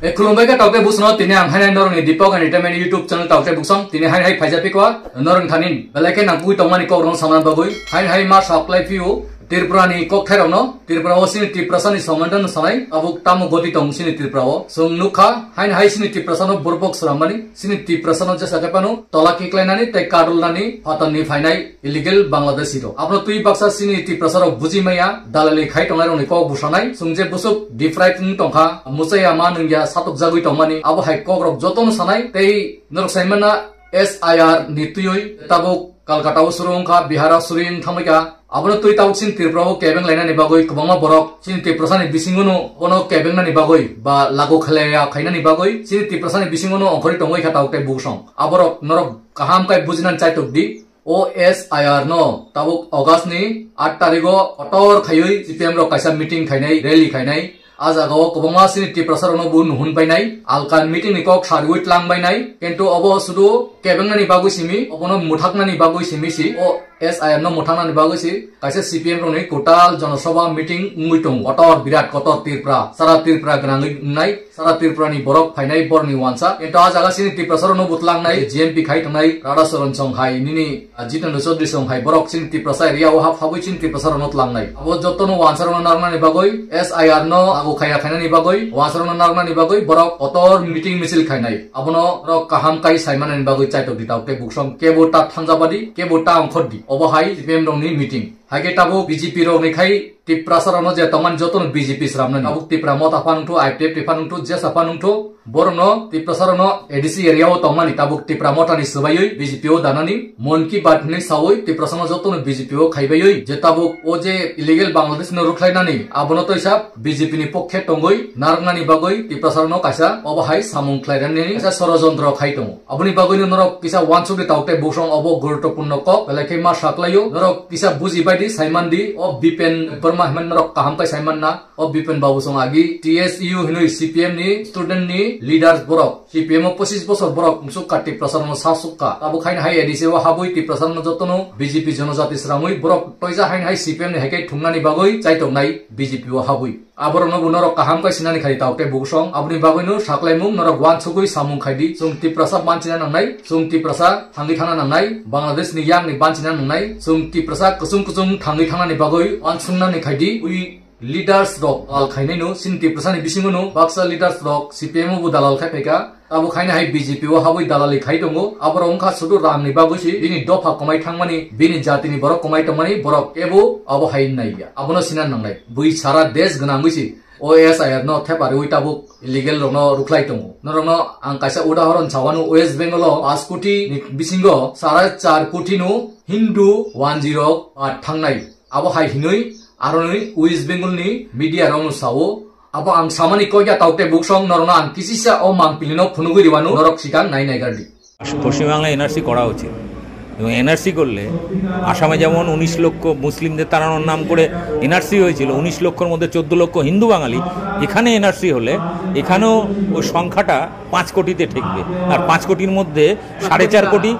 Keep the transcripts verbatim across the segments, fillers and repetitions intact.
E khulumbai khe taukte busno tini ang hainai norokni Deepak Entertainment YouTube channel taukte buksong tini hainai phaija pikwa norok thanin belai khe nangkukwi tongmani kokrok sana bagwi hainai ma saklai phio Tripura ni kokthairokno Tripura o sini Tiprasa ni somandan sanai tabuk tamo goti tong sini Tripura o song nukha hainai sini Tiprasa no borbok sramani sini Tiprasa no jesa khe pano tola kiklainani tei kadulnani phatarni phainai illegal Bangladeshi rok. Abono twi baksa sini Tiprasa rok buji maya, dalali khai tongnai rokni kok busanai, sung je busuk deprive wng tongkha, muchaya ma nungya satok jagwi tongmani, abo hai kok rok jotono sanai, tei norok saimana S I R ni twiwi tabuk Kolkata o suru wngkha, Bihar o suru wng thangbaikha, abono twi tabuk sini Tripura o kebeng lainani bagwi kwbangma borok sini Tiprasa ni bisingo no bono kebeng nani bagwi ba lagu khlaiya khainani bagwi sini Tiprasa ni bisingo no ongkhorwi tongwi kha tabuk tei buksong. Aborok norok kaham kai bujinan chaitok di. O S I R no tabuk August ni aat tarigo kotor khaiwi C P M rok kaisa meeting khainai, rally khainai. A jagao kwbangma sini Tiprasa rokno bo nuhun bainai. Alkan meeting ni kok sarwi tlang bainai. Kintu obo sudu kebengnani bagwi simi, obono muthaknani bagwi simi si. O S I R no muthaknani bagwi si. Kaisa C P M rokni kotal jonosabha meeting wngwi tongo. Kotor birat kotor Tripura, sara Tripura gwnangwi wngnai. Sara Tripura ni borok phainai borni wansa. Ento a jaga sini Tiprasa rokno butlangnai G M P khai tongnai Radha Charan Song hai nini, ah, Jitendra Chaudhary Song hai borok sini Tiprasa area o hap habwi sini Tiprasa rokno tlangnai. Abo jotono wansa rokno narnani bagwi S I R no ago khaya khainani bagwi wansa rokno narnani bagwi borok kotor meeting misil khainai. Abono rok kaham kai saimanani bagwi chaitok di tauk tei buksong kebo ta thangjabadi kebo ta ongkhor di. Obo hai C P M rokni meeting. Haikhe tabuk B J P rokni khai Tiprasa rokno je tongmani jotono B J P sramnani. Tabuk Tipra Motha phan wngthu, I P F T phan wngthu, jesa phan wngthu, borokno Tiprasa rokno A D C area o tongmani tabuk Tipra Motha ni swbaiwi B J P o danani Mon Ki Baat hinwi sawi Tiprasa no jotono B J P o khaibaiwi je tabuk o je illegal Bangladesh no rwkhlainani abono toisa B J P ni pokhe tongwi narwknani bagwi Tiprasa rokno kaisa obo hai samung khlairani kaisa sorojontro khai tongo. Aboni bagwino norok kisa wansukdi tauk tei buksong obo guruttopurno kok, belai khe ma saklaio. Norok kisa buji baidi saimandi, o Bipen Burma hinmani norok kaham kai saimanna. O Bipen Babu Song agi T S U hinwi C P M ni student ni leaders borok, C P M o pochis bosor borok msuk ka Tiprasa rokno sa sukka. Tabuk haino hai A D C o habwi Tiprasa rokno jotono B J P jonojati sramwi borok toija haino hai C P M ni hai khe thungnani bagwi chaitok nai B J P o habwi. Aborokno bo norok kaham kai sinani khai tauk tei buksong. Aboni bagwino saklaimung norok wansugwi samung khaidi. Chwng Tiprasa banchina nangnai, chwng Tiprasa thangwi thangna nangnai, Bangladesh ni yakni banchina nangnai, chwng Tiprasa kuchung kuchung thangwi thangnani bagwi wansungnani khaidi. Ui leaders rok al khainaino, sini Tiprasa ni bisingono baksa leaders rok C P M o bo dalal khai phaikha. Abo khaina hai B J P o habwi dalali khai tongo. Aborok wngkha sudu rang ni bagwi si, bini dopha kwmai thangmani, bini jati ni borok kwmai tongmani, borok kebo abo hai naiya. Abono sina nangnai. Bui sara desh gwnangwi si O S I R no thepariwi tabuk illegal rokno rwkhlai tongo. Norokno ang kaisa udahoron sawano, West Bengal o paanch koti ni bisingo sare char koti no Hindu wanjwi rok, ah, thangnai. Abo hai hinwi aroni West Bengal ni media rokno sao. Abo ang samani kok ya tauk tei buksong norokno ang kisisa o mangpili no phunugwi riwano norok sikang nai nai gardi. পশ্চিমবাংলায় এনআরসি করা উচিত। এবং এনআরসি করলে আসামে যেমন উনিশ লক্ষ মুসলিমদের তাড়ানোর নাম করে এনআরসি হয়েছিল, উনিশ লক্ষর মধ্যে চোদ্দ লক্ষ হিন্দু বাঙালি, এখানে এনআরসি হলে এখানেও ওই সংখ্যাটা পাঁচ কোটিতে ঠেকবে। আর পাঁচ কোটির মধ্যে সাড়ে চার কোটি,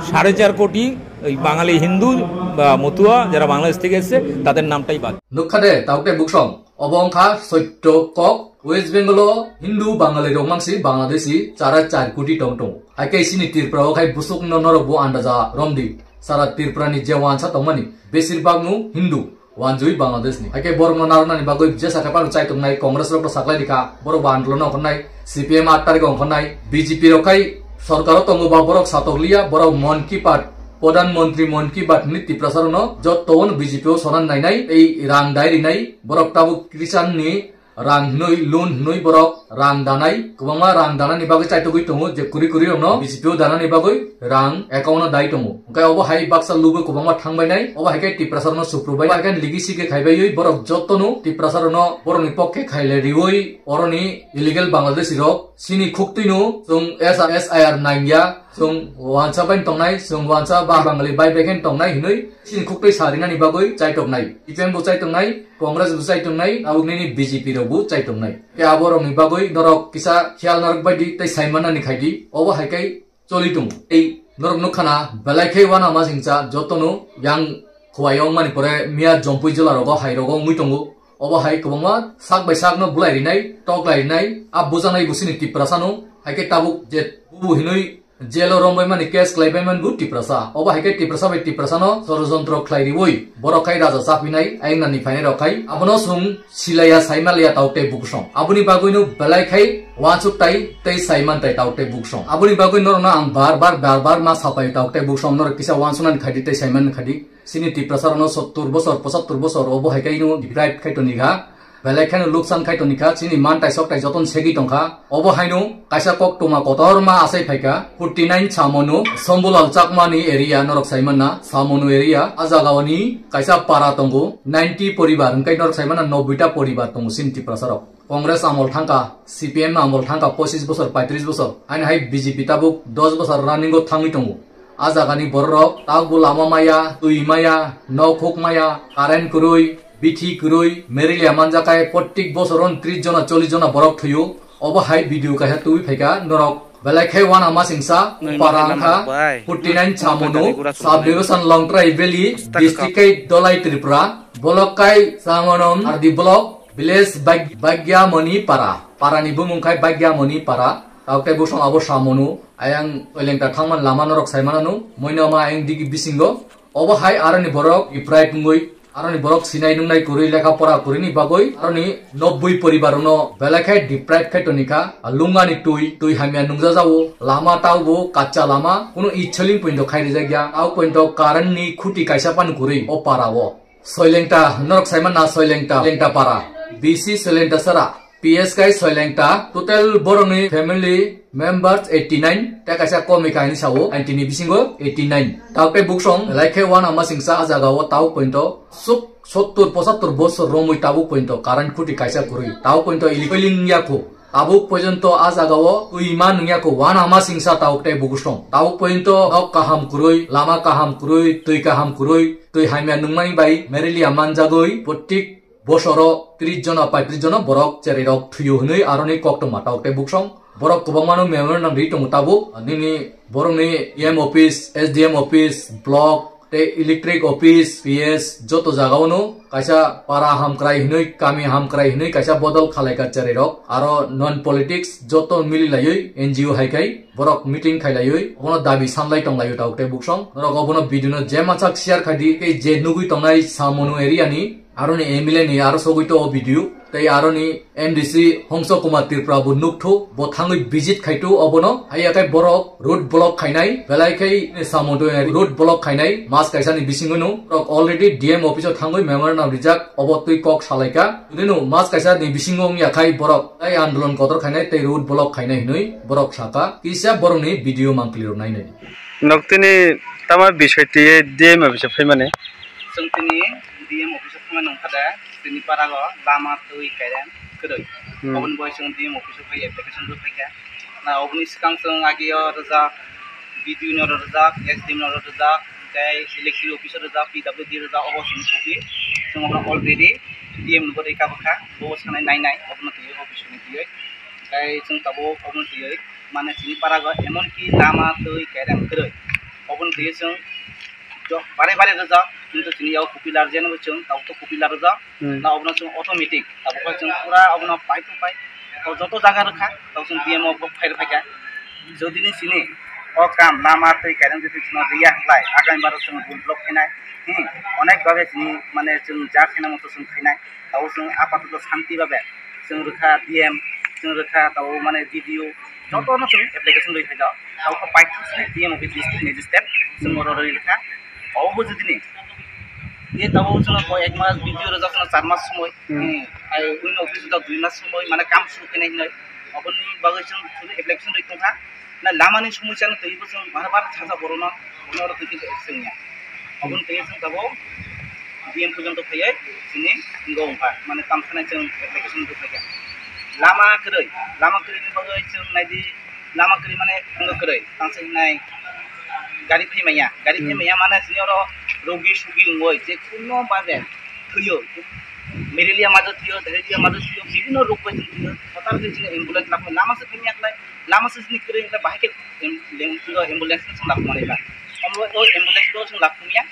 সাড়ে চার কোটি ওই বাঙালি হিন্দু বা মতুয়া যারা বাংলাদেশ থেকে এসছে, তাদের নামটাই বাদ। Nukha de, tauk tei buksong. Obo wngkha soitto kok. West Bengal o Hindu Bangali rok mansi Bangladeshi chara char koti tong tongo. Hai khe sini Tripura o khai busuk no norok bo andaja romdi. Sara Tripura ni je wansa tongmani besir bak no Hindu wanjui Bangladesh ni. Hai khe borok no narwknani bagwi jesa khe pano chaitok nai Congress rok no saklai rikha. Borok bo andolon no ongkhornai, C P M aat tarik ongkhornai, B J P rok khai sorkar o tongo ba borok satok liya, borok Mon Ki Baat, Pradhan Mantri Mon Ki Baat hinwi Tiprasa rok no jotto no B J P o sonan nainai, tei rang dai rinai, borok tabuk Krishan ni rang hinwi, loan hinwi borok rang danai, kwbangma rang danani bagwi chaitogwi tongo, je kuri kuri rokno B J P o danani bagwi rang account o dai tongo. Hwnkhe obo hai baksa lugo kwbangma thangbainai, obo hai khe Tiprasa rokno suprubai, obo hai khe ligi sigi khaibaiwi borok jotono Tiprasa rokno borokni pokke khailai riwi oroni illegal Bangladeshi rok sini khuktwino chwng S R, S I R nangya, chwng wansa bai tongnai, chwng wansa ba Bangali bai bai khe tongnai hinwi sini khuktwi sarinani bagwi chaitoknai. Ipen bo chaitoknai, Congress bo chaitongnai, tabuk nini B J P rok bo chaitongnai. Khe abo rokni bagwi norok kisa khiyal narwk baidi tei saimanani khaidi, obo hai khe choli tongo. Tei norok nukkhana belai khe uanama singcha jotono yang khowai wngmani pore miya Jompui jila rogo hai rogo wngwi tongo. Obo hai kwbangma sak bai sakno bulai rinai, toklai rinai, a bujaknai bo chini Tiprasano, hai khe tabuk je bubu hinwi jailo rombaimani case khlaibaimani bo Tiprasa. Obo hai khe Tiprasa bai Tiprasano sorojontro khlai riwi borok khai raja chapinai, ayang nani phainai rok khai. Abono chwng silaiya, saimalaiya tabuk tei bukusong. Aboni bagwino belai khai uansuk tai tei saiman tai tabuk tei bukusong. Aboni bagwi norokno ang bar bar, bar bar ma sapai tabuk tei bukusong, norok kisa uansuknani khaidi tei saiman khaidi. Chini Tiprasa rokno sottur bosor, pochattur bosor obo hai khe ino deprive khai toni kha. Belai kheno luksan khai toni kha. Chini mantai soktai jotono segwi tong kha. Obo haino kaisa koktwma kotorma achai phai kha. Forty nine Samonu, Shambhulal Chakmani area norok sai manna, Samonu area. A jagao ni kaisa para tongo, ninety poribar, hwnkhe norok sai manna nobboi ta poribar tongo chini Tiprasa rok. Congress amol thangkha, C P M amol thangkha, pochis bosor, paitris bosor. Haino hai B J P tabuk dos bosor running o thangwi tongo. A jagani bororok tabukbo lama maya, twi maya, nok huk maya, current kwrwi, bithi kwrwi, malaria manjakhai, prottek bosoro tris jona, chollis jona borok thwio. Obo hai video kaisa tubui phaikha, norok belai khe uanama singsa, para wngkha, forty nine Samonu, subdivision Longtrai Valley, district khai Dholai Tripura, block khai Samonu, R D block, village Bag-, Bagyamoni Para. Parani bumung khai Bagyamoni Para. Tabuk tei busong abo Samonu, ayang Soilengta thangmani lama norok sai mananu, moino ma ayang digi bisingo. Obo hai aroni borok deprive wngwi, aroni borok sinai nungnai kwrwi, lekha pora kwrwini bagwi, aroni nobboi poribar no belai khai deprive khai toni kha. Lungani twi, twi hamya nungjajago, lama tabukbo kacha lama, kunu ichhaling pointo khai rijak ya. Tabuk pointo current ni khuti kaisa pan kwrwi o para o. Soilengta, norok sai manna Soilengta, Soilengta para, B C Soilengta sara, P S kai Soilengta, total borokni family members eighty nine, tei kaisa komi kainwi sao, ninety ni bisingo eighty nine. Tabuk tei buksong, belai khe uanama singsa a jagao tabuk pointo, suk sottur pochattur bosor romwi tabuk pointo current khuti kaisa kwrwi, tabuk pointo ili-, iling yakho. Tabuk porjonto a jagao twi ma nungya kho, uanama singsa tabuk tei bukusong. Tabuk porjonto nok kaham kwrwi, lama kaham kwrwi, twi kaham kwrwi, twi hamya nungmani bai malaria manjagwi prottek bosoro tris jona, paitris jona borok cherairok thwio hwnwi aroni koktwma tabuk tei bukusong. Borok kwbangmano memorandum ri tongo tabuk. Nini borokni E M office, S D M office, block, tei electric office, P S, joto jagao no kaisa para hamkrai hinwi, kami hamkrai hinwi kaisa bodol khalai ka cherairok, aro non politics joto mili laiwi N G O hai khai borok meeting khai laiwi obono dabi sanlai tong laio tabuk tei buksong. Norok obono video no je machak share khai di, tei je nugwi tongnai Samonu area ni, aroni M L A ni aro sogwi to o video, tei aroni M D C Hongso Kumar Tripura bo nukthuk, bo thangwi visit khaitu obono. Haiya khai borok road block khainai, belai khai Samonu road block khainai, mas kaisa ni bisingo no. Borok already D M office o thangwi memorandum rijak, obo twi kok salaikha. Jodi no mas kaisa ni bisingo wngya khai borok tei andolon kotor khainai tei road block khainai hinwi borok sakha. Kisa borokni video mangpili rok nainai. Noktini tama bisai twi D M office o phaimani? Chwng tini D M office o thangna nangkha da, tini para o lama twi kairang kwrwi. Hmm. Oboni bagwi chwng D M office o phai application rw phaikha. Na oboni swkang chwng agi o rwjak, B D O no rwjak, S D M no rwjak, tei electric office o rwjak, P W D rwjak, obo chwng copy. Chwng obo already D M no bo rwkha bwkha, bo sanai nainai, obono twiwi office ni twiwi. Tei chwng tabuk obono twiwi. Mane chini para go emon ki lama twi kairang kwrwi. Oboni twiwi chwng jo-, bare bare rwjak, kintu chini yago copy larjak, chwng tabuk to copy larjak. Hmm. Na obono chwng automatic, tabuk bai chwng pura obono pai to pai. To joto jaga rwkha, tabuk chwng D M o bo phai rwphaikha. Jodi ni chini o kam lama twi kairang jodi chwng riya hwnkhlai, agami baro chwng road block khainai. Hmm, onek bhabe chini mane chwng ja khaina moto chwng khainai. Tabuk chwng apatoto shanti bhabe chwng rwkha D M, chwng rwkha tabuk mane B D O, jotono chwng application rwi phaikha. Tabuk paithak sini D M office, district magistrate, chwng oro rwi rwkha. Obo jodi ni, e tabuk chwng koi ek mas, B D O rwjak chwng char mas somoi, hmm, ai win office rwjak dui mas somoi, mane kam suru khainai hinwi. Oboni bagwi chwng chwng application rwi tongkha. Na lamani somosya no twibo chwng bar bar saja borokno, borokno twi khe action ya. Aboni twi chwng tabuk D M porjonto phaiwi chini ngo wngkha, mane tamo sanai chwng application rw phaikha. Lama kwrwi, lama kwrwini bagwi chwng naidi, lama kwrwi mane wngkha kwrwi, tangsa hinai gari phai manya, gari phai manya mane chini oro rogi sugi wngwi je kuno babe thwio, malaria majo thwio, diarrhea majo thwio, bibhinno rog bai chwng thwio, hotar khe chini ambulance lakho lama se phai manya khlai. Lama se sini kwrwi wngkha, bahai khe em-, leng-, ambulance no chwng lakhumani ba. Omo o ambulance no chwng lakhumya,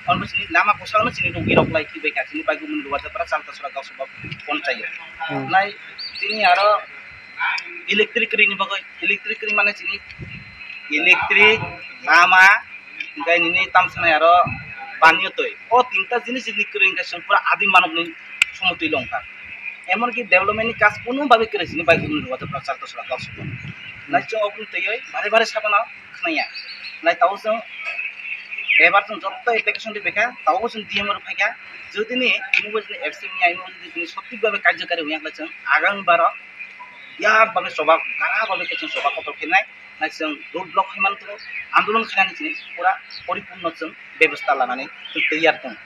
Almost chini lama kosa almost chini rugwi rok lai thwi bai kha, chini bai gumuni Luwajapra Chaltasora Gausaba ponchayat. Hmm. Nai chini aro electric ri ni bagwi, electric ri mane chini electric, lama, hingkai nini tamsanai aro paniyo twi. O tinta jinis ni kwrwi hingkhe chwng pura adim manokni somotwi longkha. Emonki development ni kaam kunu bagwi kwrwi chini bai gumuni Luwajapra Chaltasora Gausaba. Hmm. Nai chwng oboni twiwi bare bare sabana khwnaya. Nai tao chwng ebar chwng jotto application di phaikha, tao chwng D M oro phaikha. Jodi ni imo bo jini F C M ya, imo bo jini sothik babe karjakari wngya khlai chwng agang baro yak babe choba, gara babe khe chwng choba kotor khenai. Nai chwng road block khai man tongo, andolon khainani chini pura poripurno chwng bebostha lanani chwng tiyar tongo.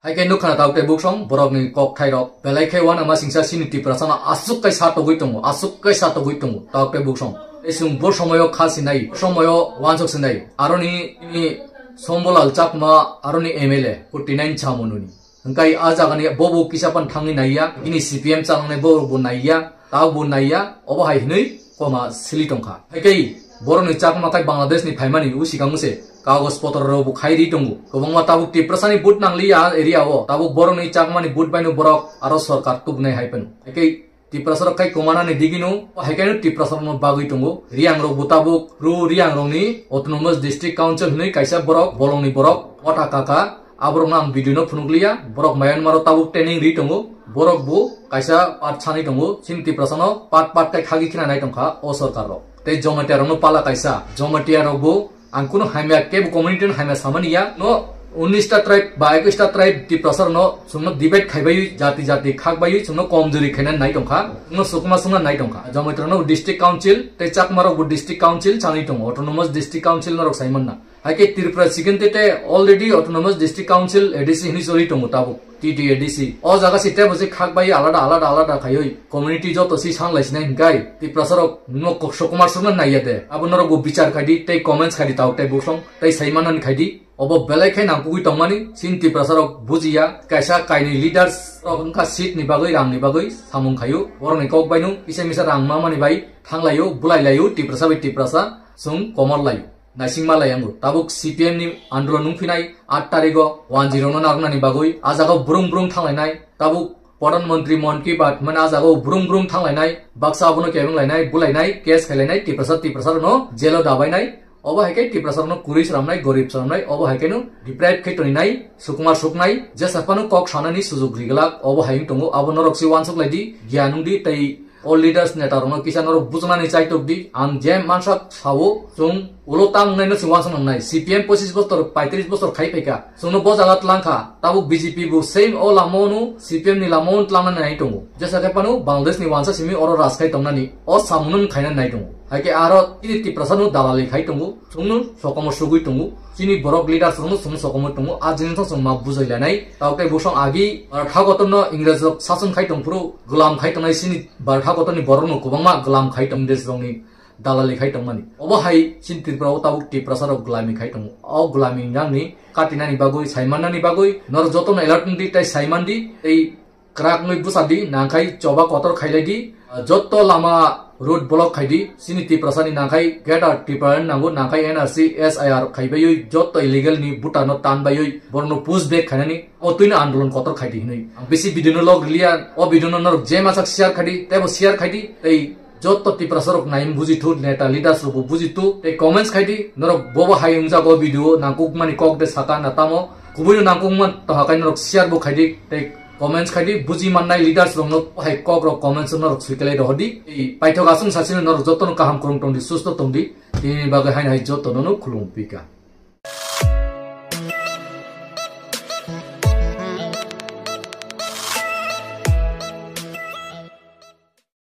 Hai khe nukha na tao tei buksong borokni kok thairok belai khe uanama singsa chini Tiprasano aswk kai sa togwi tongo, aswk kai sa togwi tongo tao tei buksong. Tei chwng bo somoyo kha sinai, bo somoyo uansuk sinai. Aroni ni Sombolal Chakma, aroni M L A, forty nine chamununi. Hingkai a jagani bobo kisa pan thangwi naiya, bini C P M changnai bobo naiya, tao bo naiya, obo hai hinwi koma sili tongkha. Haikai borokni Chakma kai Bangladesh ni phaimani usikang se kagoj potro rok bo khai ri tongo. Kwbangma tabuk Tiprasani vote nangliya a area o, tabuk borokni Chakmani vote baino borok aro sorkar tubunai hai phano. Haikai Tiprasarok kai kumanani digino, haikaino Tiprasarokno bagwi tongo. Riyangrok bo tabuk, Ru Riyangrokni Autonomous District Council hinwi kaisa borok, bolongni borok, motha kaka, aborokno ang video no phunukliya, borok Myanmar o tabuk training ri tongo, borok bo kaisa part sanwi tongo, chini Tiprasano part part kai khagwi khina nai tongkha o sorkar rok. Tei Jamatia rokno pala kaisa, Jamatia rok bo Ang kunu hamya kebo community no hamya samani ya. No, unis ta tribe ba ekwis ta tribe Tiprasa no chwngno divide khaibai, jati jati khakbai chwngno komjori khaina nai tongkha. No sukma sungna nai tongkha. Jamatia no district council, tei Chakma rok bo district council changwi tongo. Autonomous district council norok saimanna. Haikhe Tripura chicken te te already autonomous district council A D C hinwi choli tongo tabuk. T T A D C. O jaga si tebo se khak bai alada, alada, alada khaiwi community joto si sanglai sinai hinkai. Tiprasa rok no kok sokomar sokna naiya de. Abo norok bo bichar khaidi, tei comments khaidi tao tei buksong, tei saimanani khaidi. Obo belai khe nangkukwi tongmani, sin Tiprasa rok bujiya, kaisa kainwi leaders rok wngkha seat ni bagwi, rang ni bagwi samung khaio. Borok ni kok bai no kisa misa rang mamani bai thanglaio, bulai laio, Tiprasa bai Tiprasa, chwng komor laio. Naisingma lai ango. Tabuk C P M ni andolon nungphinai aat tarigo wanjwi rokno narwknani bagwi a jagao brung brung thanglainai. Tabuk Pradhan Mantri Mann Ki Baat hwnmani a jagao brung brung thanglainai. Baksa abono kebeng lainai, bulainai, case khailainai, Tiprasa, Tiprasa rokno jail o dabainai. Obo hai khe Tiprasa rokno kwrwi sramnai, gorib sramnai, obo hai kheno deprive khe toninai, sukma suknai, jesa phano kok sanani sujug riglak, obo hai wng tongo, abo norok se uansuk lai di, giyan wng di, tei O leaders neta rokno kisa norok bujunani chaitok di, ang je mansak sao, chwng ulo tang wngnai no chwng uansuk nangnai. C P M pochis bosor, paitris bosor khai phaikha. Chwngno bo jaga tlangkha. Tabuk B J P bo same o lama ono C P M ni lama ono tlangna nai tongo. Jesa khe phano Bangladesh ni wansa simi oro raj khai tongnani. O samungno khaina nai tongo. Haikhe aro chini Tiprasa no dalali khai tongo. Chwngno sokomo sugwi tongo. Chini borok leaders rokno chwngno sokomo tongo. A jinis no chwng ma bujai lanai. Tabuk tei bosong agi, ah, thagotorno Ingres rok sason khai tongphuru. Gwlam khai tongnai chini bartha kotorni borokno kwbangma gwlam khai tong, Ingres rokni dalali khai tongmani. Obo hai chini Tripura o tabuk Tiprasa rok gwlami khai tongo. O gwlami wngya wngni katinani bagwi, saimannani bagwi norok jotono alert wngdi tei saimandi tei kwrak wngwi bwsadi, nangkhai choba kotor khailai di. Jotto lama road block khai di, chini Tiprasa ni nangkhai Greater Tripura ni nango, nangkhai N R C, S I R khai baiwi jotto illegal ni voter no tan baiwi borokno push back khainani. O twino andolon kotor khai di hinwi. Ang bisi video no log riliya, o video no norok je masak share khai di, teibo share khai di, tei jotto Tiprasa rok nai buji thu, neta leaders rok bo buji thu, tei comments khai di, norok bobo hai wngjago o video, nangkuk mani kok de saka na tamo, kubui no nangkuk man to hakai norok share bo khai di, tei comments khai di, buji mannai leaders rok no hai kok rok comments norok sui kelai rohor di. Tei paithok aswng sasino norok jotto no kaham kwrwng tong di, susto tong di, tini bagwi hai hai jotto no no khulum pika.